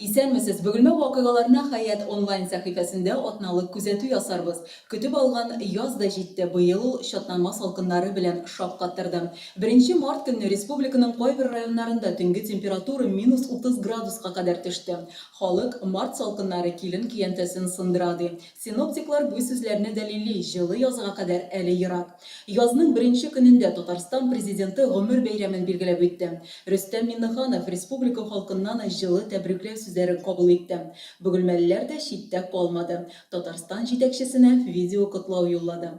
Исәнмесез! Бөгелмә вакыйгаларына Хәят онлайн сәхифәсендә атналык күзәтү ясарбыз. Көтеп алган яз да җитте, быел ул чатнама салкыннары белән шаккаттырды. Беренче март көнне республиканың кайбер районнарында төнге температура минус 30 градуска кадәр төште. Халык, март салкыннары килен көянтәсен сындыра, ди. Синоптиклар бу сүзләрне дәлилли, җылы язга кадәр әле ерак. Язның беренче көнендә Татарстан Президенты гомер бәйрәмен билгеләп үтте. Рөстәм Миңнеханов республика халкыннан җылы тәбрикләү сүзләрен кабул итте. Бөгелмәлеләр дә читтә калмады, Татарстан җитәкчесенә видеокотлау юллады.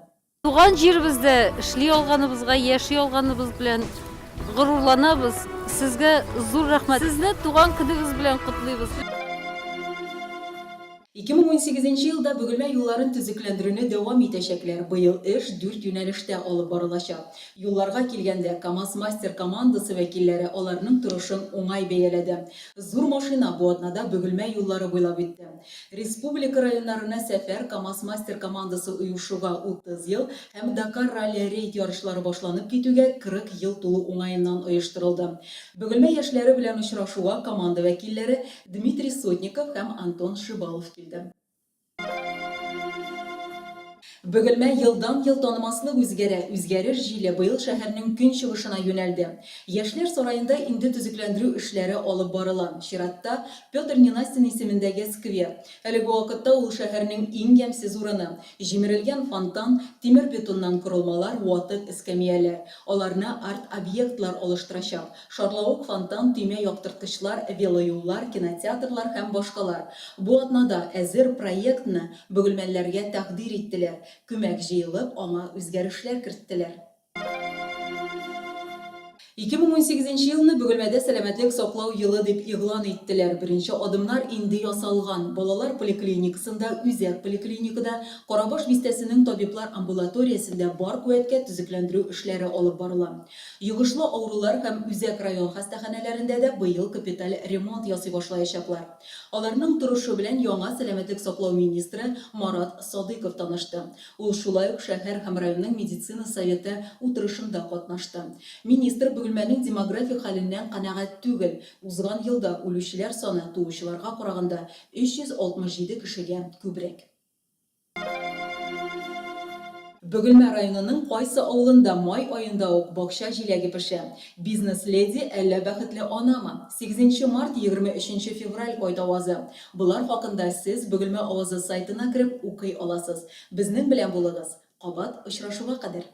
Туган җиребездә эшли алганыбызга, яши алганыбыз белән горурланабыз. Сезгә зур рәхмәт. Сезне туган көнегез белән котлыйбыз. 2018 нче елда Бөгелмә юлларын төзекләндерүне дәвам итәчәкләр. Быел эш дүрт юнәлештә алып барылачак. Юлларга килгәндә, КАМАЗ-Мастер командасы вәкилләре аларның торышын уңай бәяләде. Зур машина бу атнада Бөгелмә юллары буйлап үтте. Республика районнарына сәфәр КАМАЗ-Мастер командасы оешуга 30 ел һәм Дакар ралли-рейд ярышлары башланып китүгә 40 ел тулу уңаеннан оештырылды. Бөгелмә яшьләре белән очрашуга команда вәкилләре Дмитрий Сотников һәм Антон Шибалов килде. Бөгелмә елдан-ел танымаслык үзгәрә, үзгәреш җиле быел шәһәрнең көнчыгышына юнәлде. Яшьләр сараенда инде төзекләндерү эшләре алып барыла. Чиратта, Петр Ненастин исемендәге сквер. Әлеге вакытта ул шәһәрнең иң ямьсез урыны. Җимерелгән фонтан, тимер-бетоннан корылмалар, ватык эскәмияләр. Аларны арт-объектлар алыштырачак. Шарлавык фонтан, төймә яктырткычлар, велоюллар, кинотеатрлар һәм башкалар. Бу атнада әзер проектны бөгелмәлеләргә тәкъдир иттеләр, күмәк җыелып, аңа үзгәрешләр керттеләр. 2018 нче елны Бөгелмәдә сәламәтлек саклау елы дип игълан иттеләр. Беренче адымнар инде ясалган. Балалар поликлиникасында, үзәк поликлиникада, Карабаш бистәсенең табиблар амбулаториясендә бар куәткә төзекләндерү эшләре алып барыла. Йогышлы авырулар һәм үзәк район хастаханәләрендә дә быел капиталь ремонт ясый башлаячаклар. Аларның торышы белән яңа сәламәтлек саклау министры Марат Садыйков танышты. Ул шулай ук шәһәр һәм районның медицина советы утырышында катнашты. Министр Бөгелмәнең демографик хәленнән канәгать түгел, узган елда үлүчеләр саны туучыларга караганда 367 кешегә күбрәк. Бөгелмә районының кайсы авылында май аенда ук бакча җиләге пешә? Бизнес-леди әллә бәхетле анамы? Сигезенче март, 23 февраль кайтавазы. Болар хакында сез Бөгелмә авазы сайтына кереп укый аласыз. Безнең белән булыгыз! Кабат очрашуга кадәр!